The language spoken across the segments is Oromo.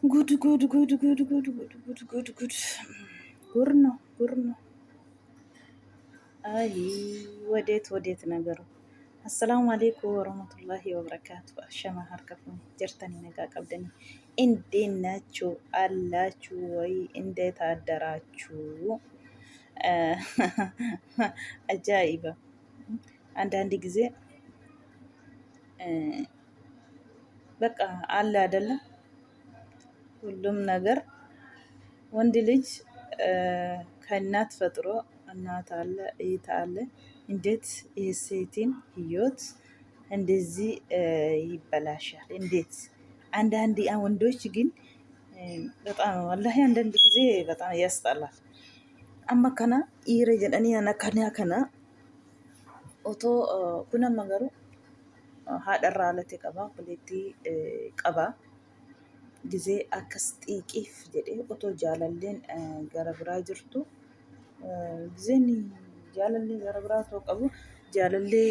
ጉድ ጉድ ጉድ ጉድ ጉድ ጉድ ጉድ ጉድ ጉድ ጉር ነው ጉር ነው። አይ ወዴት ወዴት ነገሩ። አሰላሙ አሌይኩም ወረህመቱላሂ ወበረካቱ። አሸማ ሀርከፉን ጀርተኒ ነጋ ቀብደኒ እንዴት ናችሁ አላችሁ ወይ? እንዴት አደራችሁ? አጃኢባ አንዳንድ ጊዜ በቃ አለ አይደለም ሁሉም ነገር ወንድ ልጅ ከእናት ፈጥሮ እናት አለ እህት አለ። እንዴት የሴትን ህይወት እንደዚህ ይበላሻል? እንዴት አንዳንድ ወንዶች ግን በጣም ወላሂ አንዳንድ ጊዜ በጣም ያስጠላል። አማ ከና ኢረ ጀደኒ አና ከና ኦቶ ኩነ መገሩ ሀደራ አለቴ ቀባ ሁሌቲ ቀባ gizee akkas xiiqiif jedhee otoo jaalalleen gara biraa jirtu gizeen jaalallee gara biraa otoo qabu jaalallee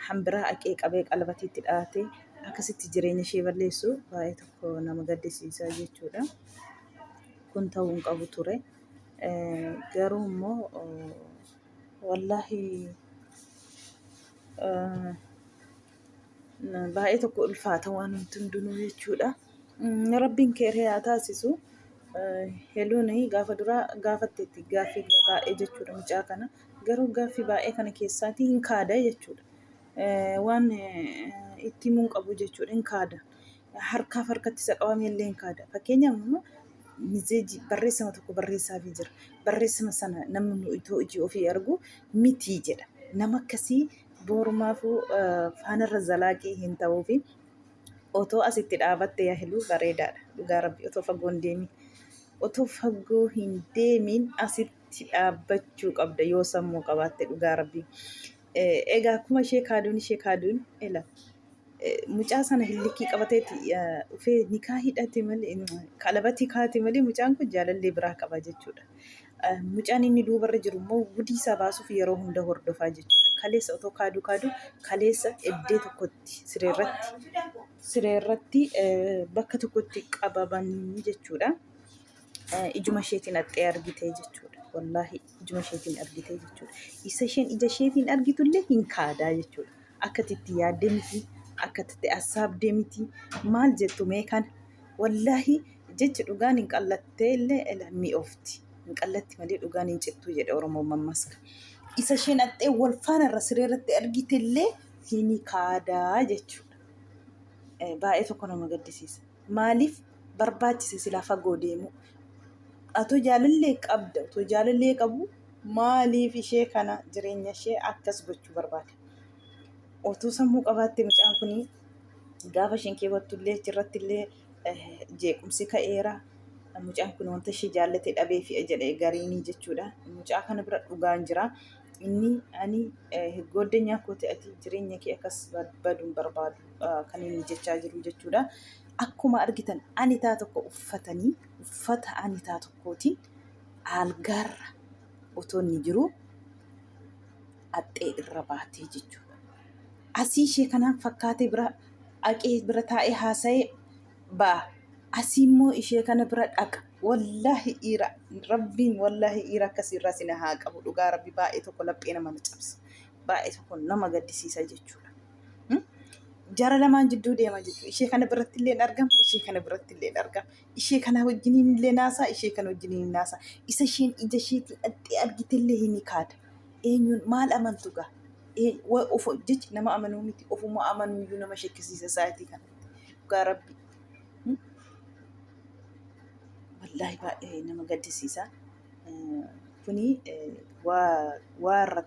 hanbiraa aqee qabee qalbatiitti dhahatee akkasitti jireenya ishee balleessu baay'ee tokko nama gaddisiisa jechuudha. Kun ta'uu hin qabu ture. Garuu immoo wallaahi baay'ee tokko ulfaata waan wanti hundinuu jechuudha. Rabbiin keeree haa taasisu. Heluun gaafa duraa gaafatteetti gaaffii baay'ee jechuudha mucaa kana. Garuu gaaffii baay'ee kana keessaatii hin kaada jechuudha. Waan itti himuu hin qabu jechuudha hin kaada. Harkaaf harkatti isa qabame illee hin kaada. Fakkeenyaaf immoo miseejii barreessama tokko barreessaafii jira. Barreessama sana namni itoo ijii ofii argu mitii jedha. Nama akkasii Boorumaafuu faanarra zalaaqii hin ta'uufi otoo asitti dhaabatte yaa Heluu bareedaadha. Dhugaa rabbi otoo fagoo hin deemin. Otoo fagoo hin deemin asitti dhaabbachuu qabda yoo sammuu qabaatte dhugaa rabbi. Egaa akkuma ishee kaaduun ishee kaaduun ela mucaa sana hillikii qabateeti dhufee nikaa hidhate malee qalabatii kaate malee mucaan kun jaalallee biraa qaba jechuudha. Mucaan inni duubarra jiru immoo gudii isaa baasuuf yeroo hunda hordofaa jechuudha. Kaleessa otoo kaaduu kaaduu kaleessa eddee tokkotti sireerratti sireerratti bakka tokkotti qabamanii jechuudha. Ijuma isheetiin haxxee argitee jechuudha. Wallaahi ijuma isheetiin argitee jechuudha. Isa isheen ija isheetiin argitullee hin kaadaa jechuudha. Akka itti yaaddee miti, akka itti assaabdee miti. Maal jettu mee kana? Wallaahi jechi dhugaan hin qallattee illee mi'oofti. Hin qallatti malee dhugaan hin cittuu jedhe Oromoon mammaska. Isa isheen haxxee wal faana irra siree irratti argite illee hin kaadaa jechuudha. Baay'ee tokko nama gaddisiisa. Maaliif barbaachise silaa fagoo deemuu? Atoo jaalallee qabda, otoo jaalallee qabu maaliif ishee kana jireenya ishee akkas gochuu barbaada? Otoo sammuu qabaatte mucaan kun gaafa isheen keewwattullee achirrattillee jeequmsi ka'eera. Mucaan kun wanta ishee jaallate dhabee fi'a jedhe gariinii jechuudha. Mucaa kana bira dhugaan jira. Inni ani gooddanyaa kooti ati jireenya kee akkas badu hin barbaadu kan inni jechaa jiru jechuudha. Akkuma argitan anitaa tokko uffatanii uffata anitaa tokkootiin algaarra otoo inni jiru axxee irra baatee jechuudha. Asii ishee kanaan fakkaatee bira dhaqee bira taa'ee haasa'ee ba'a. Asii immoo ishee kana bira dhaqa. Wallaahi dhiira rabbiin wallaahi dhiira akkasii irraa sin haa qabu dhugaa rabbi baay'ee tokko laphee nama na cabsa. Baay'ee tokko nama gaddisiisa jechuudha. Jara lamaan jidduu deema jechuudha. Ishee kana biratti illee argama, ishee kana biratti illee argama. Ishee kana wajjiniin illee naasaa, ishee kana wajjiniin naasaa. Isa isheen ija isheetiin dhaxxee argite illee hin kaada. Eenyuun maal amantu gaa? Jechi nama amanuu miti ofuma amanuu iyyuu nama shakkisiisa sa'aatii kanatti. Dhugaa rabbi. Wallaahi baay'ee nama gaddisiisa. Kuni waa irra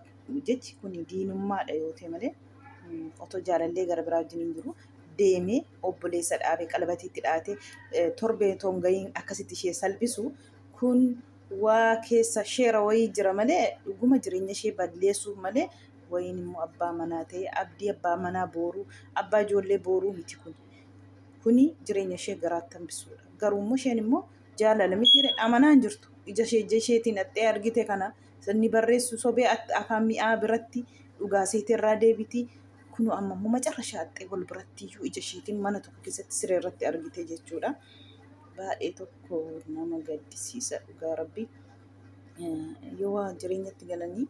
jechi kuni diinummaadha yoo ta'e malee otoo jaalallee gara biraa wajjin hin jiru deemee obboleessa dhaabee qalabatiitti dhaatee torbee otoo hin gahiin akkasitti ishee salphisu kun waa keessa sheera wayii jira malee dhuguma jireenya ishee balleessuuf malee wayiin immoo abbaa manaa ta'e abdii abbaa manaa booruu abbaa ijoollee booruu miti kun. Kuni jireenya ishee garaatti hambisuudha. Garuu immoo isheen immoo jaalala miti amanaa hin jirtu. Ija ishee ija isheetiin dhaxxee argite kana inni barreessu sobee afaan mi'aa biratti dhugaa seete irraa deebiti. Kunoo amma immoo macarrashaa axxee wal biratti iyyuu ija isheetiin mana tokko keessatti siree irratti argite jechuudha. Baay'ee tokko nama gaddisiisa dhugaa rabbi. Yoo waa jireenyatti galanii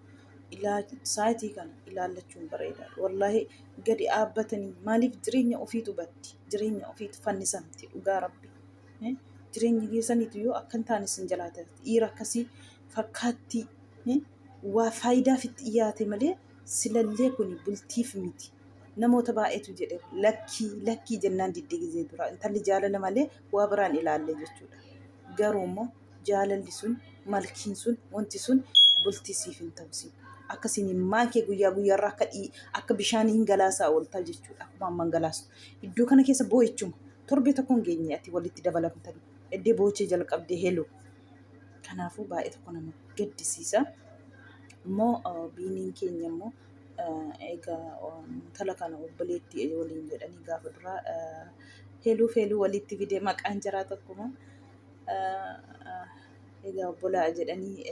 sa'aatii kana ilaallachuun bareedaadha. Wallaahi gadi dhaabbatanii maaliif jireenya ofiitu batti jireenya ofiitu fannisamti dhugaa rabbi. Jireenya keessaniitu yoo akka hin taane isin jalaa taate dhiira akkasii fakkaattii waa faayidaaf itti dhiyaate malee silallee kuni bultiif miti. Namoota baay'eetu jedhe lakkii lakkii jennaan didde gizee dura intalli jaalala malee waa biraan ilaalle jechuudha. Garuu immoo jaalalli sun malkiin sun wanti sun bultii siif hin ta'u siin. Akkasiin immaan kee guyyaa guyyaarraa akka dhii akka bishaanii hin galaasaa ooltaa jechuudha. Akkuma amman galaastu. Iddoo kana keessa boo'ichuma torbee tokko hin geenye ati walitti dabalamtanii. Eddee boochee jalqabdee heloo. Kanaafuu baay'ee tokko nama gaddisiisa. Immoo biiniin keenya immoo egaa intala kana obboleettii waliin jedhanii gaafa duraa heluu feeluu walitti fide maqaan jaraa tokkuma. Egaa obbolaa jedhanii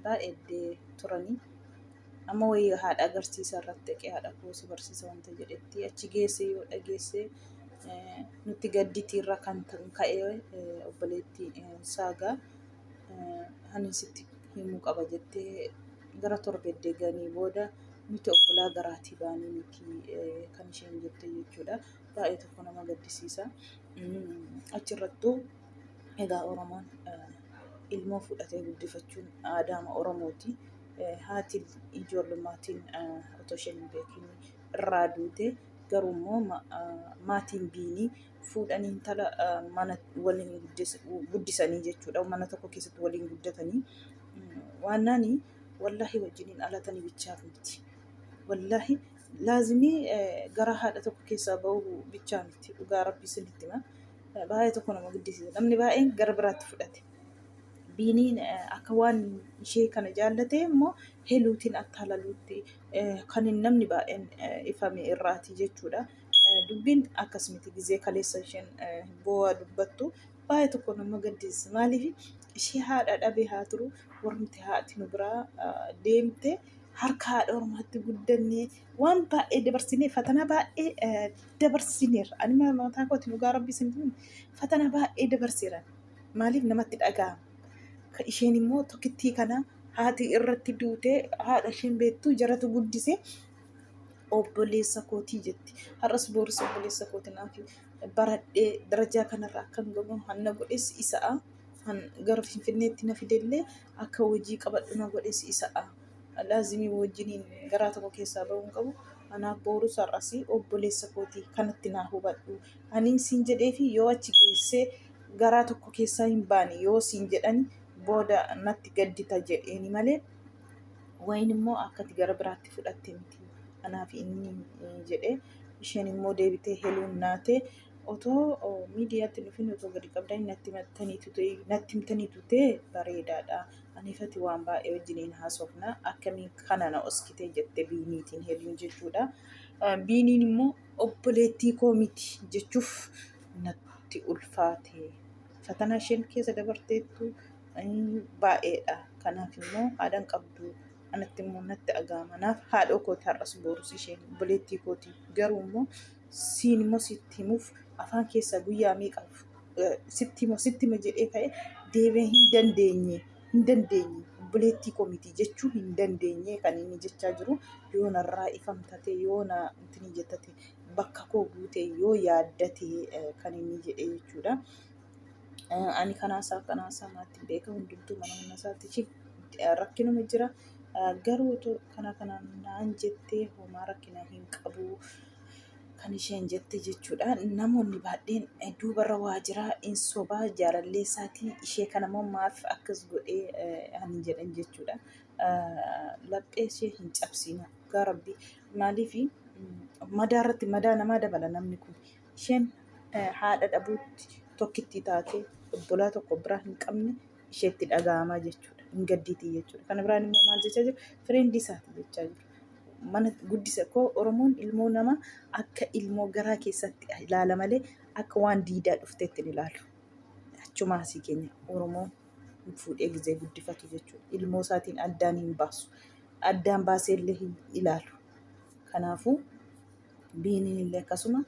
baay'ee turanii. Amma wayii haadha agarsiisa irratti dhaqee haadha koo si barsiisa wanta jedhetti achi geesse yoo dhageesse nutti gadditiirra kan ka'e obboleettii saagaa ani sitti himuu qaba jettee gara torbeddee ganii booda nuti obbolaa garaatii baanii miti kan isheen jette jechuudha. Baay'ee tokko nama gaddisiisa. Achirrattuu egaa Oromoon ilmoo fudhatee guddifachuun aadaama Oromooti. Haati ijoollummaatiin otoo isheen hin beekin irraa duute garuu immoo maatiin biinii fuudhanii intala mana waliin guddisanii jechuudha. Mana tokko keessatti waliin guddatanii waannaani wallaahi wajjiniin alatanii bichaaf miti. Wallaahi laazimii gara haadha tokko keessaa ba'uu bichaa miti dhugaa rabbii isinitti hima. Baay'ee tokko nama gaddisiisa. Namni baay'een gara biraatti fudhate. Biiniin akka waan ishee kana jaallate immoo heluutiin attalaluutti kan namni baay'een ifame irraati jechuudha. Dubbiin akkas miti gizee kaleessa isheen boo'aa dubbattu baay'ee tokko nama gaddisiisa. Maaliif ishee haadha dhabee haa turu warrumti haati nu biraa deemte harka haadha ormaatti guddannee waan baay'ee dabarsinee fatanaa baay'ee dabarsineerra. Ani mataa kooti dhugaa rabbi isin himu fatanaa baay'ee dabarseera. Maaliif namatti dhaga'ama. Ka isheen immoo tokkittii kana haati irratti duutee haadha isheen beektu jaratu guddise obboleessa kootii jetti. Har'as boris obboleessa kooti naaf baradhee darajaa kanarra akkan gahu hanna godhes isa'a. Han gara Finfinneetti na fidellee akka hojii qabadhu na godhes isa'a. Laazimii wajjiniin garaa tokko keessaa bahuu hin qabu. Anaaf boorus har'as obboleessa kooti kanatti naa hubadhu. Ani siin jedheefi yoo achi geessee garaa tokko keessaa hin baane yoo siin jedhani booda natti gaddita jedheeni malee wayin immoo akkati gara biraatti fudhatte miti anaaf inni jedhee isheen immoo deebitee heluun naatee otoo miidiyaatti dhufin otoo gadi qabdanii natti himattaniitu ta'e natti himtaniitu ta'e bareedaadha. Aniifati waan baay'ee wajjiniin haasofna akkamiin kana na oskitee jette biiniitiin heluun jechuudha. Biiniin immoo obboleettii koo miti jechuuf natti ulfaate. Fatanaa isheen keessa dabarteettu baay'eedha. Kanaaf immoo haadha hin qabdu. Anatti immoo natti dhaga'ama. Naaf haadhoo kooti har'as borus isheen obboleettii kooti. Garuu immoo siin immoo sitti himuuf afaan keessaa guyyaa meeqa sitti hima sitti hima jedhee ka'e deebi'ee hin dandeenye hin dandeenye obboleettii koo miti jechuu hin dandeenye kan inni jechaa jiru yoo narraa ifamtate yoo na intini jettate bakka koo buute yoo yaaddate kan inni jedhe jechuudha. Ani kanaasaa kanaasaa maatti hin beeka hundumtuu mana mana isaatti rakkinuma jira. Garuu otoo kana kana naan jettee homaa rakkina hin qabu kan isheen jette jechuudha. Namoonni baay'een duubarra waa jira in sobaa jaalallee isaatii ishee kana immoo maaf akkas godhee ani jedhan jechuudha. Laphee ishee hin cabsiina dhugaa rabbii maaliif madaa irratti madaa namaa dabala namni kun. Isheen haadha dhabuutti tokkittii taatee obbolaa tokko biraa hin qabne isheetti dhaga'amaa jechuudha. Hin gaddiitii jechuudha. Kana biraan immoo maal jechaa jiru? Fireendii isaati jechaa jiru. Mana guddisa koo Oromoon ilmoo nama akka ilmoo garaa keessatti ilaala malee akka waan diidaa dhufteetti hin ilaalu. Achumaa asii keenya Oromoon fuudhee gizee guddifatu jechuudha. Ilmoo isaatiin addaan hin baasu. Addaan baasee illee hin ilaalu. Kanaafuu Biiniin illee akkasuma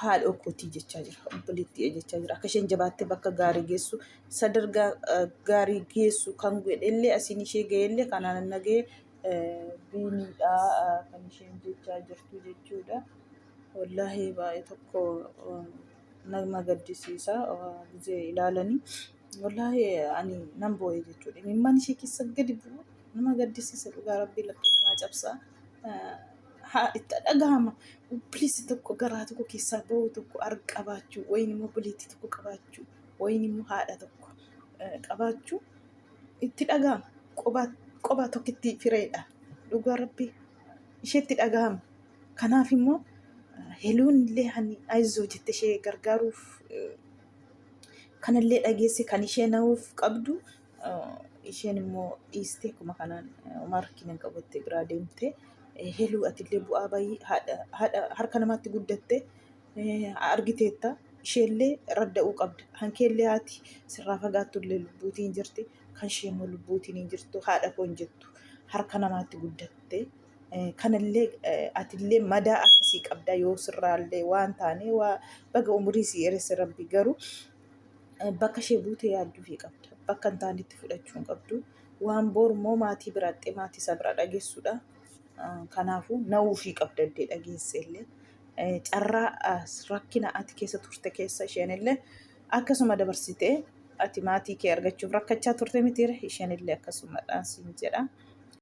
haadha kootii jechaa jira. Obboleettii jechaa jira. Akka isheen jabaattee bakka gaarii geessu sadarkaa gaarii geessu kan godhe illee asiin ishee ga'e illee kanaan na ga'e biiniidha kan isheen jechaa jirtu jechuudha. Wallaahi baay'ee tokko nama gaddisiisa gizee ilaalanii. Wallaahi ani nan boo'e jechuudha. Imimmaan ishee keessa gadi bu'u nama gaddisiisa dhugaa rabbii laphee namaa cabsaa. Haa itti dhagahama. Obboleessi tokko garaa tokko keessaa ba'u tokko qabaachuu wayin immoo obboleettii tokko qabaachuu wayin immoo haadha tokko qabaachuu itti dhagahama. Qobaa qobaa tokkitti fireedha. Dhugaa rabbii isheetti dhagahama. Kanaaf immoo heluun illee hani ayizoo jette ishee gargaaruuf kanallee dhageesse kan ishee na'uuf qabdu isheen immoo dhiistee akkuma kanaan homaa rakkina hin qabu jettee biraa deemte. Heluu atillee bu'aa bayii haadha harka namaatti guddatte argiteetta. Isheellee radda'uu qabda. Hankeellee haati sirraa fagaattullee lubbuutiin jirti. Kan ishee immoo lubbuutiin hin jirtu. Haadha koo hin jettu. Harka namaatti guddatte. Kanallee atillee madaa akkasii qabda yoo sirraallee waan taane waa baga umurii si dheeresse rabbi garuu bakka ishee buute yaadduufii qabda. Bakka hin taanetti fudhachuu hin qabdu. Waan boru immoo maatii bira dhaqxee maatii isaa bira dhageessudha. Kanaafuu na'uufii qabda iddee dhageesse illee. Carraa rakkina ati keessa turte keessa isheen illee akkasuma dabarsite ati maatii kee argachuuf rakkachaa turte mitiire isheen illee akkasumadhaan siin jedha.